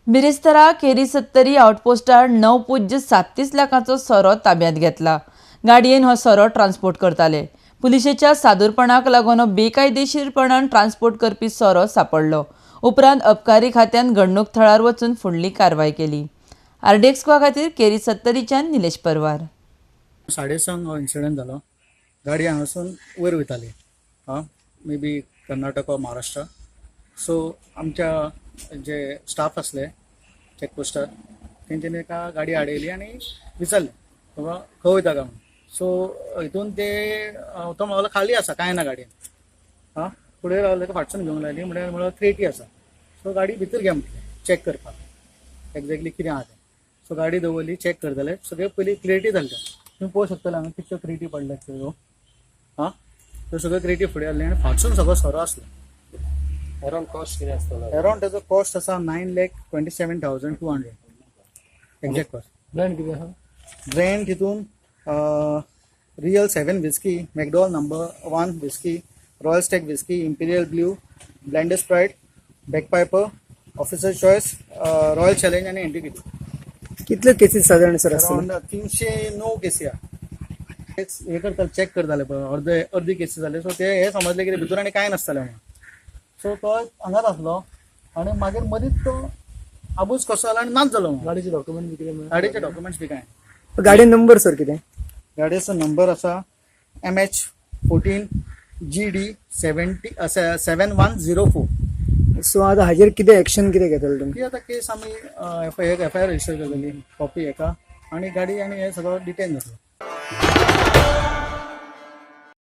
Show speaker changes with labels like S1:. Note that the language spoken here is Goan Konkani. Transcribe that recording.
S1: बिरेस्तारा केरी सत्तरी आउटपोस्टार 9.37 लाखांचो सोरो ताब्यांत घेतला. गाडयेन हो सोरो ट्रान्सपोर्ट करताले. पुलिशेच्या सादूरपणाक लागून हो बेकायदेशीरपणान ट्रान्सपोर्ट करपी सोरो सापडलो. उपरांत अबकारी खात्यान घडणूक थळार वचून फुडली कारवाय केली. आरडीएक्स खातीर केरी सत्तरीच्यान निलेश परवार.
S2: 6:30 हो इन्सिडंट जालो. गाडी हांगासून वयर वयताली, आं, मे बी कर्नाटक वा महाराष्ट्र. सो आमच्या जे स्टाफ आसले चॅकपोस्टार, तेंच्यांनी एका गाडी आडयली आनी विचारलें, बाबा खंय वयता काय म्हणून. सो हितून ते तो म्हणलो खाली आसा, कांय ना गाडयेन. आं, फुडें रावले, फाटसून घेवंक लागली, म्हणल्यार म्हणलो क्रेटी आसा. सो गाडी भितर घे म्हटलें चॅक करपाक एग्जॅक्टली कितें आहा तें. सो गाडी दवरली, चॅक करताले सगळे. पयलीं क्रेटी जाल्ल्यो, तुमी पळोवंक शकतले हांगा कितक्यो क्रेटी पडल्यात त्यो. आं, त्यो सगळ्यो क्रेटी फुडें हाडली आनी फाटसून सगळो सोरो आसलो.
S3: अराउंड कॉस्ट कितें आसतलो?
S2: अराउंड ताजो कॉस्ट आसा 9,27,200 exact cost.
S3: ब्रँड कितें आसा?
S2: ब्रँड तितून Real 7 whisky, McDowell number 1 whisky, Royal Stag whisky, Imperial Blue, Blenders Pride, Bagpiper, Officer Choice, Royal Challenge आनी एंटिकिटी.
S4: कितले केसीस सादारण सर आसतले?
S2: अराउंड 309 केसी आहा. हे करताले, चॅक करताले पळय, अर्दे अर्दी केसी जाले. सो ते हे समजले की भितर आनी कांय नासतालें म्हणून. सो तो हांगाच आसलो आनी मागीर मदींच तो आबूज कसो जालो आनी नाच जालो म्हणून.
S3: गाडीचे डॉक्युमेंट बी कितें मेळ्ळें?
S2: गाडयेचे डॉक्युमेंट्स बी कांय.
S4: गाडी नंबर सर कितें?
S2: गाडयेचो नंबर आसा MH 14 GD 7104.
S4: सो आतां हाजेर कितें एक्शन कितें घेतले तुमी?
S2: ती आतां केस आमी एफआयआर रजिस्टर करतली कॉपी हेका आनी गाडी आनी हे सगळो डिटेन जातलो.